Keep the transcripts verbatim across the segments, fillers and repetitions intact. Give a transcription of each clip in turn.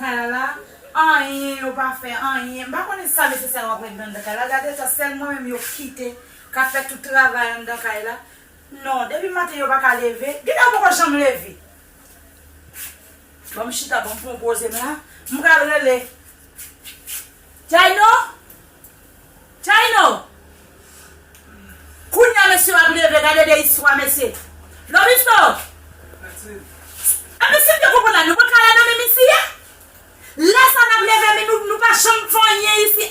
Kay la, anyen yo pa fè, anyen. M pa konnen sa mesye sa yo ap regle anndan kay la. Gade sa, sèl mwen menm yo kite k ap fè tout travay anndan kay la. Non, depi maten yo pa ka leve. Genlè yo poko janm leve. Ban m chita, ban m pran poze m la. M pral rele. Djayno? Djayno! Kounye a mesye yo ap leve, gade de istwa mesye. Lobisto! A mesye, m te konprann la, nou pa ka la nan menm isi a? Lè sa n ap leve, men nou, nou pa janm fè anyen isi.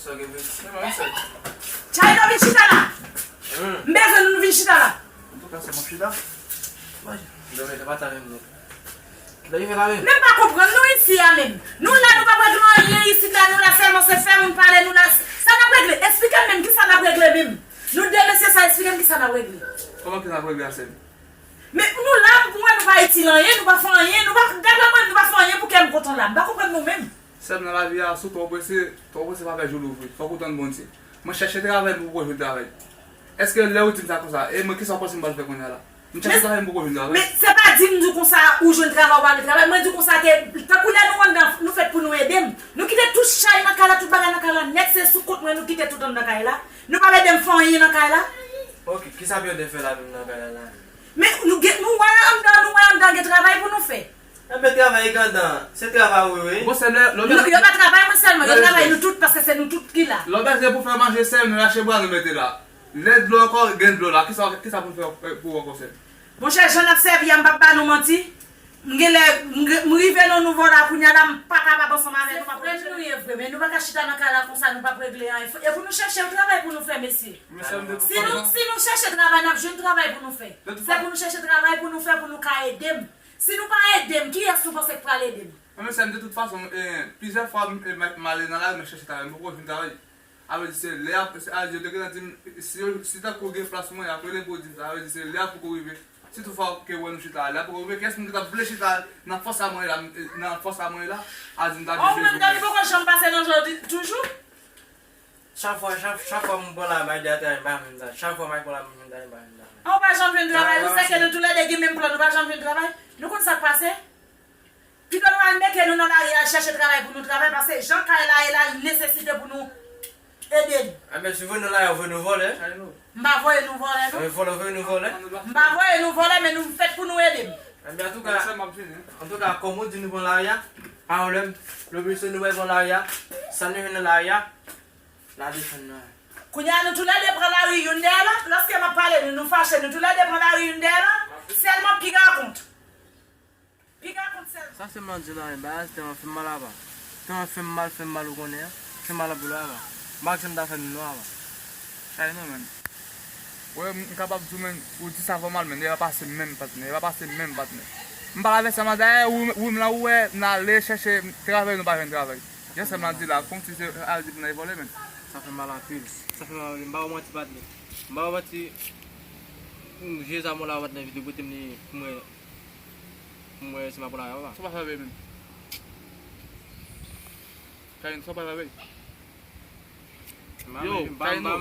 Sa gen vin. Djayno, vin chita la. M bezwen nou vin chita la. Antouka, se mwen chita. Dòmi, se pa ta menm non. Dòmi, fè la menm. Men m pa konprann nou isi a menm. Nou la, nou pa pral jwenn anyen isit la, nou la sèlman se fè moun pale, nou la. Sa n ap regle? Esplike m menm kisa n ap regle menm. Nou de mesye sa, esplike m kisa n ap regle. Kòman kisa n ap regle a, sè m? Men nou la, pou mwen, nou pa itil anyen, nou pa fè anyen, nou pa, daprè mwen, nou pa fè anyen pou kè m kontan la. M pa konprann nou menm. Sè m, nan lavi a, si w twò prese, twò prese pa fè jou louvri. Fòk ou tann Bondye. Mwen chèche travay, mwen poko jwenn travay. Èske lè ou di m sa konsa, e mwen, kisa w panse m pral fè kounye a la? M chèche travay, mwen poko jwenn travay. Men se pa di m di w konsa ou jwenn travay ou pa jwenn travay. Mwen di w konsa ke, tankou lè nou anndan, nou fèt pou nou ede m. Nou kite tout chay nan kay la, tout bagay nan kay la nèt, se sou kont mwen nou kite tout anndan kay la. Nou pa ede m fè anyen nan kay la. Ok, kisa Pierre te fè la menm nan kay la la? Men nou gen, nou wè anndan, nou wè anndan gen travay pou nou fè. Enben travay ki anndan, se travay ou yo ye. Bon, sè m, lè, lè, Non, yo pa travay mwen sèlman, yo travay nou tout, paske se nou tout ki la. Lè w bezwen pou fè manje, sè m, nou lache bwa nou mete la. Lè dlo ankò, gen dlo la. Kisa, kisa pou n fè, eh, pou ou ankò, sè m? Monchè, jan n ap sèvi a, m p ap ba nou manti. M genlè, m, m rive nan nouvo la, kounye a la, m pa kapab ansanm avè nou, m ap Frè m nou ye vre, men nou pa ka chita nan kay la konsa, nou p ap regle anyen. E pou nou chèche yon travay pou nou fè, mesye. Si nou, si nou chèche travay, n ap jwenn travay pou nou fè. Se pou nou chèche travay pou nou fè, pou nou ka ede m. Si nou pa ede m, kiyès nou panse k pral ede m? Mwen menm, sè m, de tout fason, eh, plizyè fwa, m, eh, m, m ale nan lari, mwen chèche travay, mwen poko jwenn travay. A vle di se lè ap, se, a, yo te gentan di m, si yo, si tankou gen plas mwen, y ap rele m pou di m sa, a vle di se lè ap poko rive. Si toutfwa ke wè nou chita, lè ap poko rive, kiyès moun ki t ap vle chita nan fòs a mwen la, nan fòs a mwen la, a di m ta Oh, ou menm, Dani poko janm pase nan jodi toujou? Chak fwa, chak, chak fwa m pran la, m al de atè, m pa jwenn travay. Chak fwa m al pran la, m jwenn travay, m pa jwenn travay. An, ou pa janm jwenn travay, ou sè ke nou toulède gen menm plan, nou pa janm jwenn travay. Nou konn sa k pase? Pito nou al mete nou nan lari al chèche travay pou nou travay, paske jan kay la ye la, li nesesite pou nou ede nou. Enben, si w voye nou lari a, w voye nou vòlè. M pa voye nou vòlè, non. Enben, vòlè, w voye nou vòlè. M pa voye nou vòlè, men nou fèt pou nou ede m. Enben, antouka, antouka, kòm ou di nou pran lari a, pa pwoblèm, lòt jou nou pral pran lari a, sa nou jwenn nan lari a, L a desann nan. Kounye a nou toulède pran lari youn dèyè lòt. Lòske m ap pale nou, nou fache, nou toulède pran lari youn dèyè lòt. Sèlman piga kont. Piga kont sèlman. Sa se m ap di la, men bagay tèlman fè m mal apa. Tèlman fè m mal, fè m mal ou konnen an. Fè m mal anpil apa. M pa kwè m ta fè nou non apa. Sa e non, menn. Wè, m kapab di w, menn, ou di sa fè w mal, menn, e pa pase menm, patnè, e pa pase menm, patnè. M pale avèk sa, m a di, eh, wi, wi, m la, ou wè, n ale chèche travay, nou pa jwenn travay. Jan sè m la di la, kòmsi se al di pou n al vòlè, menn. Sa fè mal anpil. Sa fè mal anpil. M pa ba w manti, patnè. M pa ba w manti. M jwe zam la, patnè, vide pote m li pou mwen. Pou mwen, se m ap la, papa. Sa w pa fè avè l, menn. Kayen, sa w pa fè avè l. Yo, Djayno.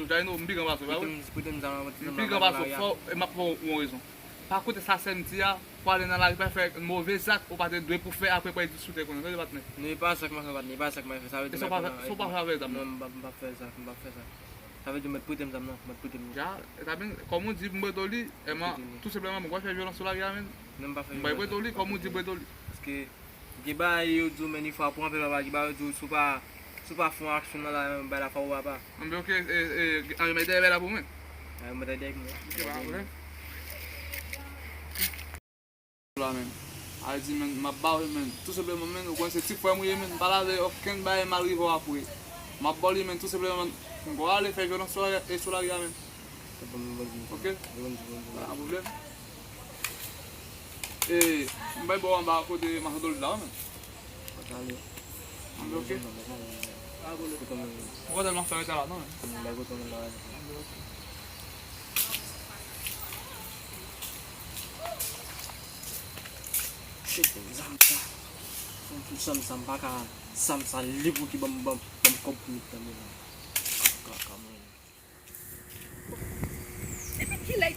Djayno, m piga pase w, pa vre? M piga pase w, fò, e m ap fè w yon rezon. Pa koute sa sè m di a, pou ale nan lari, pa fè move zak ou pa te dwe pou fè, apre pou al di sou tè konnen, tande patnè. Non, e pa sa k m ap fè, patnè, e pa sa k m ap fè, sa vle di m ap fè. E sa w pa fè avè zam nan? Non, m p ap, m p ap fè sa, m p ap fè sa. Sa vle di w mèt prete m zam nan, mèt prete m li. Ja, e ta byen, kòm ou di, m prete w li, e m a, tou senpleman, mwen kwè fè vyolans sou lari a, menn. Non, m pa fè vyolans. M bay prete w li, kòm ou di, prete w li. Paske, gen bagay yo di w, men, ni fwa pou anpè papa, gen bagay yo di w, si w pa, si w pa fè yon aksyon nan la, bay la fò ou papa. Anben, ok, e, e, anben, mete bay la pou mwen. Anben, mete bay pou mwen. Ok, pa pwoblèm. La, menn. A di, menn, m ap ba w, menn. Tou senpleman, menn, ou konn se ti frè m ou ye, menn. M pa lave okenn bagay mal rive w apre. M ap ba w li, menn, tou senpleman, menn. M gwa ale fè vyolans sou lari, e sou lari a, menn. Ok? Pa gen pwoblèm. E, m bay bò anba kote mason Dolly la, wi, men. Anben, ok. M kontan l ap fè rete la, non, men. Shit, men, zam sa. Fò m fout zam sa, m pa ka, zam sa, li pou ki ban m, ban m, ban m kòb pou met nan men. Kaka, mwen. Depi kilè l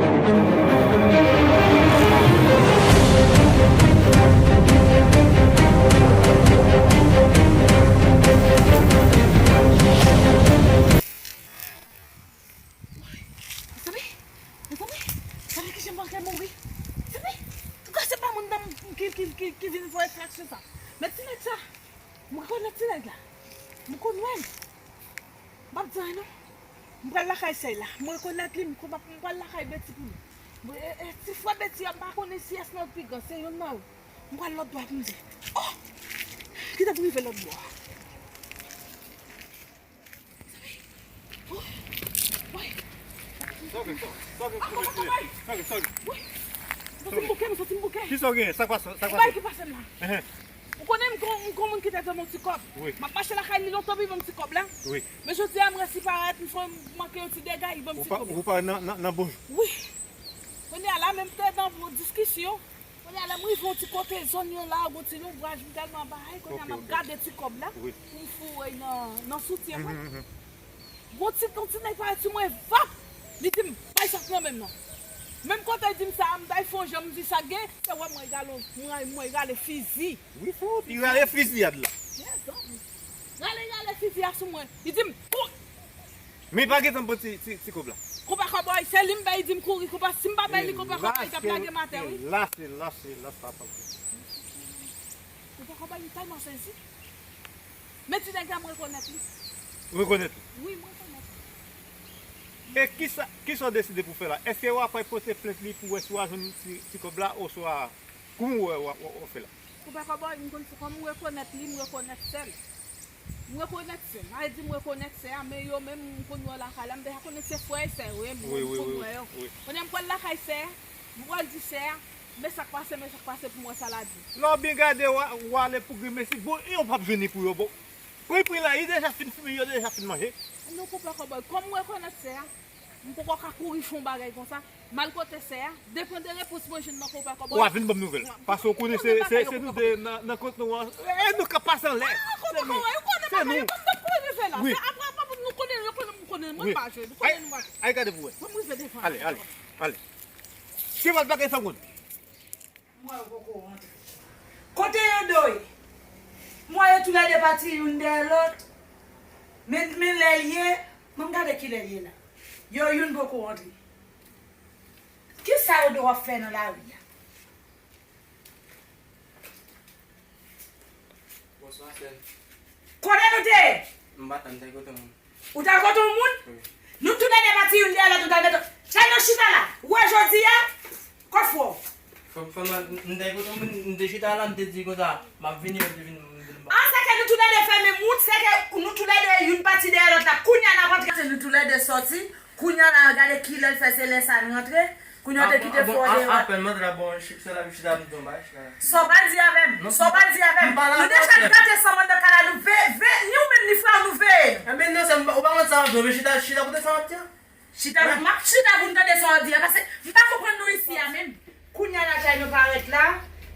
Mezanmi, mezanmi, gade kijan m manke mouri. Mezanmi, touka se pa moun nan ki, ki, ki, ki vin voye flash sa. Men ti nèg sa, m rekonèt ti nèg la. M konn wè l. M p ap di anyen non. M pral lakay sèy la. M rekonèt li, m konn m pral lakay Beti pou li. M, e, e, ti frè Beti a, m pa konnen si èske nan pi gran, se youn nan yo. M pral lòt bò a pou m di. Oh! Kite pou m rive lòt bò a. Sa w gen, sa w gen, sa w gen, sa w gen, sa w gen. Wi. M santi m bouke, m santi m bouke. Kisa w gen? Sa k pase, sa k pase? Ki pase m la? Ehe. Ou konnen m kon, m kon moun ki te dwe m yon ti kòb. Wi. M ap mache lakay li lontan pou li ban m ti kòb la. Wi. Men jodi a m resi parèt, m fè m manke yon ti dega, li ban m ti kòb. Ou pa, ou pa nan, nan, nan bon jou. Wi. Kounye a la, men m te nan yon diskisyon. Kounye a la, m rive yon ti kote zòn yo la, gon ti lonbraj, m tèlman bay, kounye a m ap gade ti kòb la, pou m foure nan, nan soutyen mwen. Gon ti, gon ti nèg parèt sou mwen, vap! Li di m, bay sa k nan men m nan. Menm kote l di m sa a, m bay fè yon jan, m di sa k gen, se wè mwen egale, mwen, mwen egale fizi. Wi, fò, li rale fiziyad la. Rale, rale fizi a sou mwen. Li di m, kou! Men pa gentan pran ti, ti, ti kòb la. Konpa Kòbòy, se li m bay, li di m kouri, konpa, si m pa bay li, konpa Kòbòy, t ap lage m atè, wi. Lase, lase, lase, lase, papa. Konpa Kòbòy, m tèlman sezi. Men ti nèg la, m rekonèt li. Ou rekonèt li? Wi, m rekonèt li. E kisa, kisa w deside pou fè la? Èske w ap pote plent li pou wè si w a jwenn ti, ti kòb la, oswa kòman w wè w a, w a, w a fè la? Konpa Kòbòy, m konn, kòm m rekonèt li, m rekonèt sè l. M rekonèt sè l. Sa vle di m rekonèt sè a, men yo menm m konn yo lakay la, m deja konnen se frè e sè yo ye, m konn wè yo. Kounye a m pral lakay sè a, m pral di sè a, men sa k pase, men sa k pase pou m wè sa l a di. Lè w byen gade, w a, w a ale pou grimesi, bon, e yo p ap jwenn li pou yo, bon. Pri, pri la, li deja fin fimen, yo deja fin manje. Non, konpa Kòbòy, kòm m rekonèt sè a, m poko ka kouri fè yon bagay konsa. M al kote sè a, depann de repons mwen jwenn nan konpa Kòbòy. W a vin ban m nouvèl. Paske w konnen se, se, se nou de nan, nan kont nou an. E nou k ap pase anlè. Ah, konpa Kòbòy, ou konnen bagay yo, m p ap kouri rive la. Se apre, apre pou nou konnen, yo konnen m konnen, mwen pa jwe, nou konnen nou pa jwe. Ay, gade pou wè. Mwen m rive devan. Ale, ale, ale. Ki lòt bagay sa w konn? M wè yo poko rantre. Kote Yodo ye? M wè yo toulède pati youn dèyè lòt. Men, men lè l ye, ban m gade kilè l ye la. Yo youn poko rantre. Kisa Yodo ap fè nan lari a? Bonswa, sè. Kote nou te ye? M pa t la, m te kote moun. Ou t al kote yon moun? Wi. Nou toulède pati youn dèyè lòt, ou t al mete. Chay nou chita la. Ou wè jodi a? Kot fò? Fò, fò mwen, m te kote yon moun, m te chita la, m te di konsa, m ap vini, m te vin, m vin ba. Ah, sèke nou toulède fèmen moun, sèke nou toulède youn pati dèyè lòt la. Kounye a n ap antre, nou toulède sòti. Kounye a la, gade kilè l fè, se lè sa n rantre. Kounye a, w te kite fò deyò. Apèn m antre la, bon, se la, chita m tonbe, chita la. Sa w pral di avè m? Sa w pral di avè m? Nou deja gate san m anndan kay la, nou ve, ve, ni ou menm ni frè w, nou veye nou. Enben non, sè m, ou pa konn sa w ap di, men chita, chita kote sa w ap di a. Chita, m ap chita pou m tande sa w ap di a, paske m pa konprann nou isi a menm. Kounye a la, chay nou parèt la,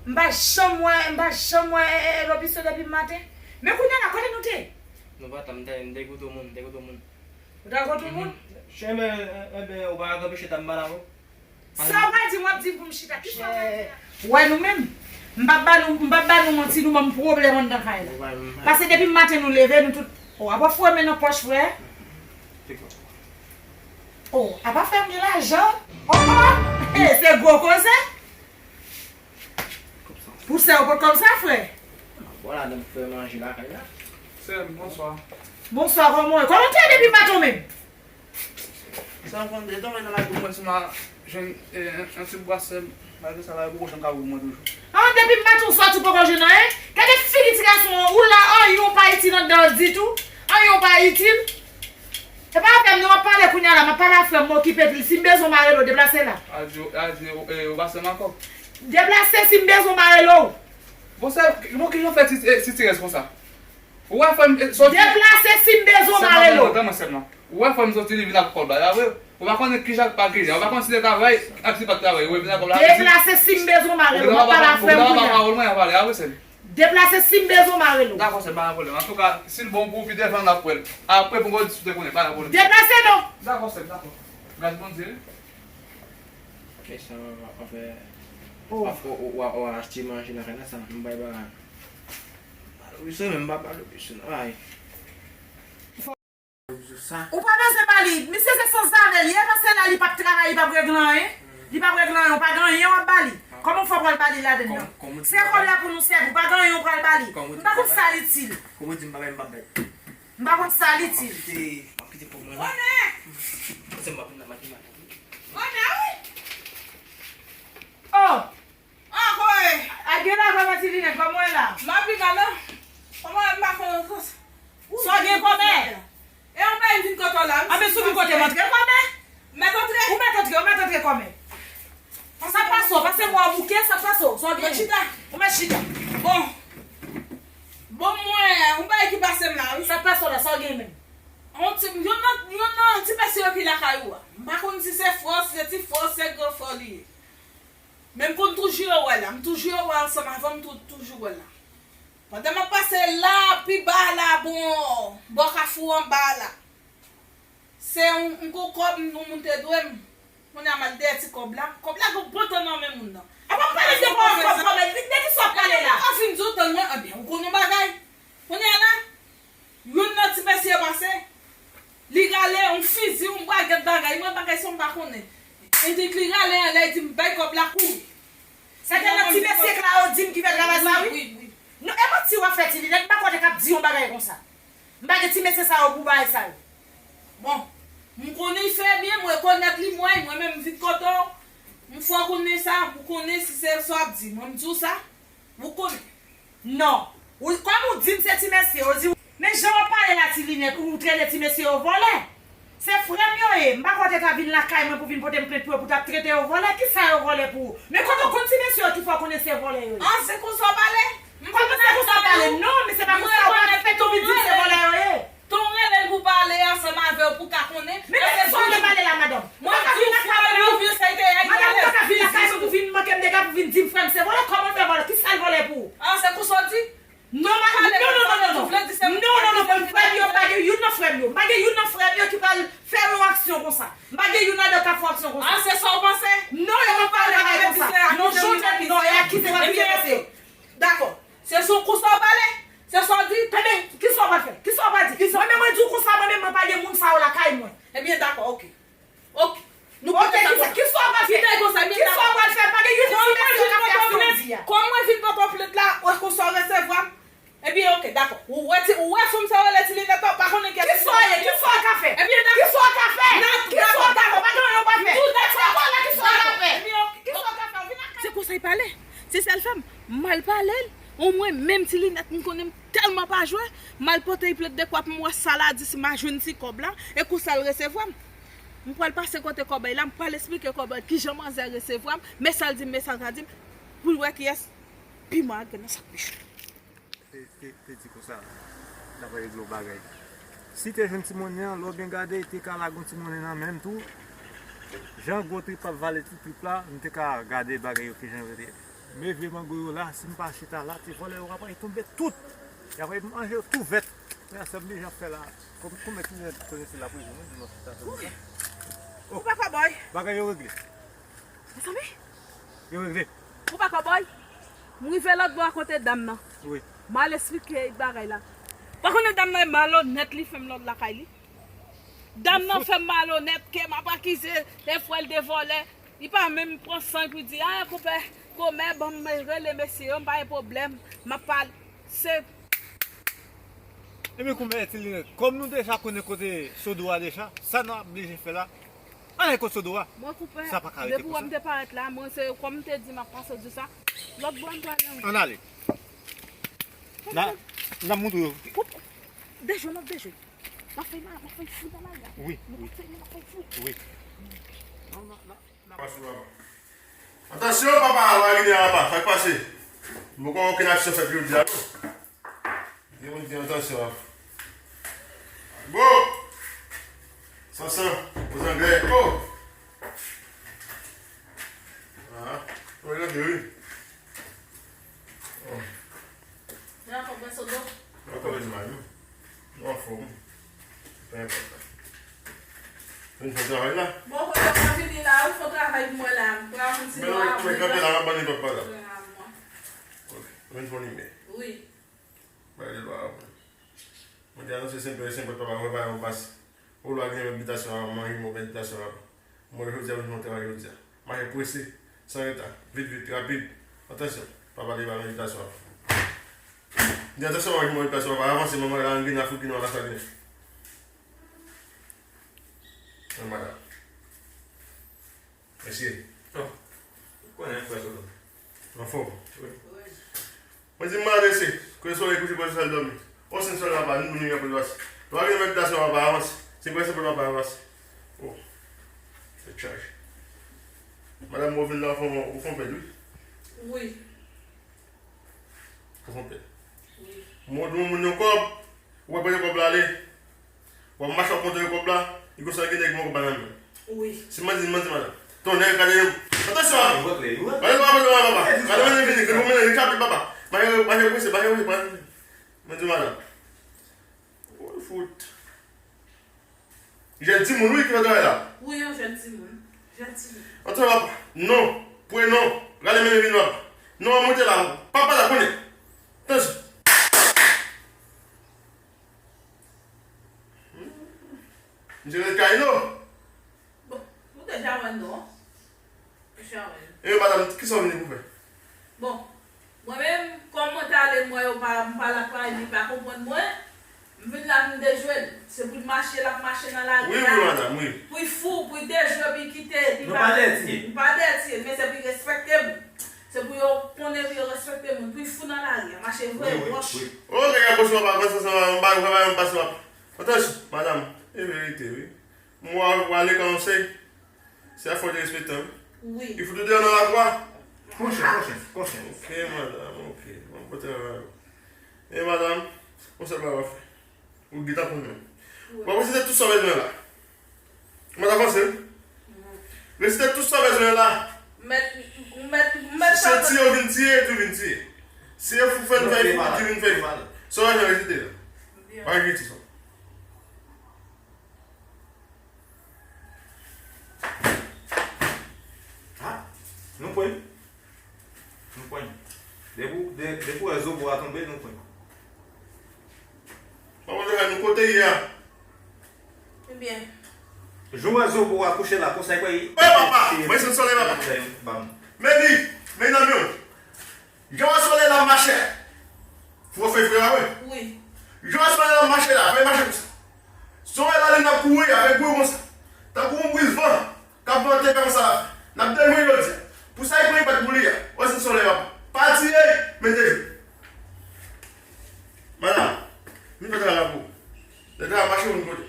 m pa janm wè, m pa janm wè, e, e, e, Lobiso depi maten. Men kounye a la, kote nou te? Nou pa t la, m te, m te kote yon moun, m te kote yon moun. Ou t al kote yon moun? Enben, enben, ou pa ka kanpe chita m pa la, non. Sa w pral di m, w ap di m pou m chita. Kisa w pral di a? Ou wè nou menm? M p ap ba nou, m p ap ba nou manti, nou ban m pwoblèm anndan kay la. Paske depi maten nou leve, nou tout. Oh, apa frè men nan pòch, frè? Oh, apa frè m gen lajan? Oh, oh! Eh, se gwo koze! Pou sè w pot kòb sa, frè? Bon, la, m fè manje lakay la. Sè m, bonswa. Bonswa, kòman w ye? Kòman w te ye depi maten menm? Sa m konn, e tonbe nan lari pou mwen, si m a jwenn, e, yon, yon ti bwa sèl, malgre sa, lari poko janm ka pou mwen toujou. An, depi maten w sòti w poko jwenn anyen? Gade figi ti gason an, ou la, anyen w pa itil anndan ditou. Anyen w pa itil. Se pa avè m non, m ap pale kounye a la, m ap pale a frè m, m okipe di l. Si m bezwen w, m a rele w, deplase la. A di, a di, e, ou pa sè m ankò? Deplase, si m bezwen w, m a rele w. Bon, sè, bon, kijan w fè ti, e, ti tirèz konsa? Ou wè frè m, e, sòti. Deplase, si m bezwen w, m a rele w. Tann mwen, sè m nan. Ou wè frè m sòti, li vin ak kòb la, la, vre? Ou pa konnen kijan l pa genyen. Ou pa konnen si l te travay, ak si l pa t travay. Ou vin ak kòb la, li di. Deplase, si m bezwen w, m a rele w. M ap pale a frè m kounye a. Pawòl mwen, a pale, a vre, sè m. Deplase, si m bezwen w, m a rele w. Dakò, sè m, pa gen pwoblèm. Antouka, si l bon pou ou, pi devan n ap wè l. Apre, pou n redisite konnen, pa gen pwoblèm. Deplase non. Dakò, sè m, dakò. Gras Bondye, wi. Kesyon, anfen, w ap, w, w, w ap achte manje nan kay la, sa, m bay bagay. Pale w, men m pa pale w, non, ay. Ou pa bezwen ba li. Misye se sanzave l ye, paske la li p ap travay, li p ap regle anyen. Li p ap regle anyen, ou pa gen anyen w ap ba li. Kòman w fè w pral ba li ladann nan? Se kòb la pou nou sèvi, ou pa gen anyen w pral ba li. M pa konn sa l itil. Kòman w di m pa bay, m p ap bay? M pa konn sa l itil. M ap kite, m ap kite kòb mwen la. Konnen! Se m ap vin nan maten maten. Konnen, wi! Oh! Ankoy! A gen la, papa ti linèt, kòman w ye la? M ap vin la, non. Kòman m pa konn ankò? Sa w gen kòmè? E ou pa vin kote w la? Anben, si w vin kote m antre kòmè. Mèt antre? Ou mèt antre, ou mèt antre kòmè. Sa k pase w? Pase mwa bouke, sa k pase w? Sa w gen? Mèt chita. Ou mèt chita. Bon. Bon, mwen, ou pa ki pase m la, wi. Sa k pase w la, sa w gen menm? On ti, youn nan, youn nan ti mesye yo ki lakay ou a. M pa konn si se frè w, si se ti frè w, si se gran frè w li ye. Men m konn toujou wè l la. M toujou wè l ansanm avè w, m tou-, toujou wè l la. Pandan m ap pase la, pi ba la, bon, bò kafou anba la. Se yon, yon gwo kòb yon moun te dwe m. Kounye a m al dèyè ti kòb la. Kòb la gen bon tan nan men moun nan. Apa m pale de kòb, kòb, kòb, de, de ki sa w ap pale la? Mwen fin di w, tann mwen, anben, ou konn yon bagay. Kounye a la, youn nan ti mesye yo pase, li rale yon fizi, yon bagèt bagay, mwen bagay sa m pa konnen. Epi li rale anlè, li di m bay kòb la kouri. Sètènman ti mesye Claude di m ki fè travay sa, wi. Wi, wi, wi. Non, e manti w ap fè, Ti Linèt, m pa kwè w te kab di yon bagay konsa. M pa gen ti mesye sa yo pou bagay sa yo. Bon, m konnen l fè byen, m rekonèt li, mwen, mwen menm m vin kote w, m fè w konnen sa, ou konnen si se sa w ap di, mwen m di w sa, ou konnen. Non. Ou, kòm ou di m se ti mesye, ou di, men jan w ap pale la, Ti Linèt, ou trete ti mesye yo vòlè. Se frè m yo ye. M pa kwè w te ka vin lakay mwen pou vin pote m plent pou yo, pou w t ap trete yo vòlè. Kisa yo vòlè pou ou? Men kote w konn ti mesye yo ki fè w konnen se vòlè yo ye? Ah, se konsa w pale? Kòman se konsa w pale? Non, men se pa konsa w pale. Fè tou vin di m se vòlè yo ye. Ton rele l pou pale ansanm avè w pou ka konnen. Men de kisa w ap pale la, madanm? Mwen di w frè m ou vye sa te ye. Madanm, ou pa ka vin lakay mwen pou vin manke m dega pou vin di m frè m se vòlè. Kòman l fè vòlè? Kisa l vòlè pou ou? Ah, se konsa w di? Non, non, non, non, non, non. Non, non, non, non, frè m yo, m pa gen youn nan frè m yo. M pa gen youn nan frè m yo ki pral fè yon aksyon konsa. M pa gen youn ladan k ap fè aksyon konsa. Ah, se sa w panse? Non, yo pa pale bagay konsa. Non, Jean-Jacques, non, e akize w ap vin pase. Dakò. Se sou konsa w pale? Se sa w di? Tande, kisa w pral fè? Kisa w pral di? Mwen menm, mwen di w konsa, mwen menm, mwen pa gen moun sa yo lakay mwen. Ebyen, dakò, oke. Oke. Nou kite sa konsa. Kisa w pral fè? Kisa w pral fè? Pa gen youn nan ti mesye yo k ap fè aksyon di a. Kòm mwen vin pote w plent la, ou konsa w resevwa m? Ebyen, oke, dakò. Ou wè ti, ou wè fanm sa yo rele Ti Linèt la, ou pa konnen kiyès. Kisa w ye? Kisa w ka fè? Ebyen, dakò. Kisa w ka fè? Kisa w ka fè? Pa gen anyen w pral fè. Dakò, la, kisa w ka fè? Ebyen, oke. Kisa w ka fè? Vin ak. Se konsa l pale. Se sa l fè m. M al pale l. Omwen, menm Ti Linèt, m konnen m tèlman pa jwe. M al pote l plent dekwa pou m wè sa l a di, si m a jwenn ti kòb la, e konsa l resevwa m. M pral pase kote kòbèy la, m pral esplike kòbèy kijan manzè resevwa m, men sa l di m, men sa l ka di m, pou l wè kiyès piman a gen nan sak pich li. Te, te, te di konsa, n ap regle yon bagay. Si te jwenn ti monnen an, lè w byen gade, te ka lage yon ti monnen nan men m tou. Jan gwo trip ap vale ti trip la, m te ka gade bagay yo kijan yo te ye. Men vye mango yo la, si m pa chita la, ti vòlè yo ap tonbe tout. Y ap manje yo tou vèt. Men sa m bliye ap fè la. Kòm, kòm ti nèg konnen se la prizon, wi, di m ap chita sou sa. Oh. Ou pa kòbòy. Bagay yo regle. Mezanmi. Yo regle. Ou pa kòbòy. M rive lòt bò a kote dam nan. Wi. M al esplike bagay la. Pa konnen dam nan e malonèt, li fè m lòd lakay li. Dam nan fè m malonèt, ke m ap akize, e frè l de vòlè. Li pa menm pran san pou di, a, konpè, kòmè, ban m rele mesye yo, m pa gen pwoblèm. M ap pale. Se Ebyen, kouman e ti linèt? Kòm nou deja konnen kote Sodo a deja, sa n ap blije fè la, ann al kot Sodo a. Mwen koupe. Sa pa ka rete konsa. Depi w wè m te parèt la, mwen se kòm m te di m ap pase di sa. Lòt bò a m prale. Ann ale. N a, n a montre yo. Koupe. Dejwe, n ap dejwe. M ap fè, m ap fè fou nan lari a. Wi, wi. M ap fè, m ap fè fou. Wi. Atansyon, papa, la Ginen apa, sa k pase? M poko wè okenn aksyon fèt jodi a, non. Gen moun di atansyon apa. Bon! Sansan, o zanglè, oh! Ah, mwen rantre, wi. Oh. Mwen anfòm, mwen Sodo. Mwen anfòm, mwen anfòm. Mwen anfòm. Vin fè travay la. Bon, kote w ap vini la, ou fè travay pou mwen la. Mwen ap kontinye. Mwen kanpe la, m ap ban li papa la. Ok. Vin fè yon limè. Wi. Bay li lwa a mwen. Mwen te anonse senpè, senpè papa mwen pa yon pas. Ou lwa gen yon bitasyon a manje, mwen gen bitasyon a. Mwen jodi a, mwen travay jodi a. Mache prese, san reta, vit vit, rapid. Atansyon, papa li pa yon bitasyon a. Di atansyon, manje, mwen bitasyon a, avanse, manman la, an gen Afrik, nan la sa gen. Mwen madan. Mesye. Oh. Ou konnen frè Sodo. Anfòm. Wi. Mwen di m malad mesye. Kote solèy kouche, kote solèy dòmi. O sen solèy apa, nou nou apre pase. Nou pa gen menm plas nou pa avanse. Se prese pou nou pa avanse. Oh. Se chaj. Madanm, ou vin la, ou fè yon pèd, wi. Wi. Ou fè yon pèd. Wi. Mwen di yon moun yon kòb, ou pa pran kòb la ale. W ap mache w ap konte kòb la, li konsa gen nèg mwen kòb la nan men. Wi. Si m di, m di madanm. Tonnè, gade yo. Atansyon! Gade yo, papa, papa. Gade mwen vini, gade mwen vini, chape papa. Mache, mache prese, mache prese, mache prese. Mwen di madanm. Woy, fout. Jèn timoun, wi, ki fè travay la. Wi, yon jèn timoun. Jèn timoun. Atansyon, papa. Non. Prenon. Gade mwen vini, papa. Non, monte la. Papa la, konnen. Atansyon. Misye ret kay non. Bon, ou deja wè non. Deja wè. E madanm, kisa w vini pou fè? Bon, mwen menm, kòm mwen t ale, mwen yo pa, m pa lakay, li pa konprann mwen. M vin la pou m dejwe l. Se pou l mache, l ap mache nan lari a. Wi, wi, madanm, wi. Pou l fou, pou l dejwe, pou l kite, li pa dètye. Nou pa dètye, men se pou l respekte m. Se pou yo konnen, pou yo respekte moun, pou l fou nan lari a, mache vre, wòch. Wi, wi, wi. Ok, gade, pase w ap avanse, sa, m pa, m pa, m pa, m pa, m pa. Atansyon, madanm, e verite, wi. Mwen, w ale konsèy, se a fò de respektan, wi. Wi. Li fout ou deyò nan lakou a. Konsyans, konsyans, konsyans. Ok, madanm, ok. Bon, bon travay. E madanm, yon sèl bagay w ap fè. Ou gentan konn menm. Wi. W ap resite tout sa w bezwen la. Ou mèt avanse, wi. Resite tout sa w bezwen la. Mèt, mèt, mèt. Si se tiye w vin tiye, tou vin tiye. Si se fou fè n fè fou, tou vin fè fou. Sa w bezwen resite la. Byen. Pa gen ti sa. Ha? Nou pran. Nou pran. Depi w, de, depi w wè zobo a tonbe, nou pran. Papa, nou kote ye a? Ebyen. Jan w wè zobo a kouche la, konsa, kwè. Wè, papa, mwen se solèy, papa. Ban m. Men li, men nan men w. Jan w wè solèy la mache. Fò fè frè a, wi. Wi. Jan w wè solèy la mache la, fè mache konsa. Solèy la, li n ap kouri, a fè kouri konsa. Tankou yon briz van k ap vante konsa. N ap dejwe jodi a. Pou sa, li pran li pa t pou li a. Wè se solèy, papa. Pa tiye, men dejwe. Madanm, vin fè travay la pou ou. Lè travay mache, ou vin kote.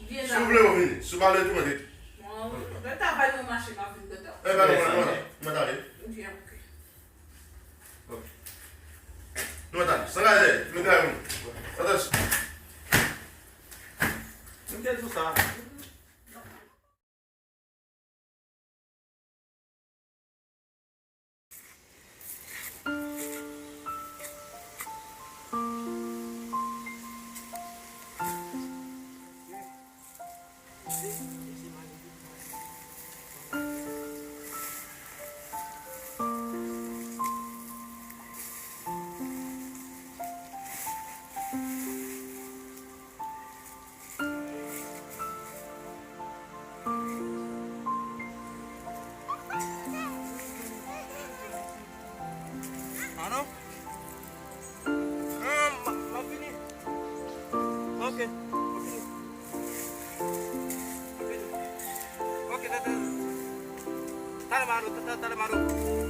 Si w vle, ou vini. Si w pa vle tou, mete. Bon, lè travay mwen mache, m ap vin kote w. E, pa gen pwoblèm, madanm. Mwen ale. Byen, ok. Ok. Nou mèt ale. San gade, nou gade nou. Atansyon. M te di w sa. Mano, tande, tande, Mano.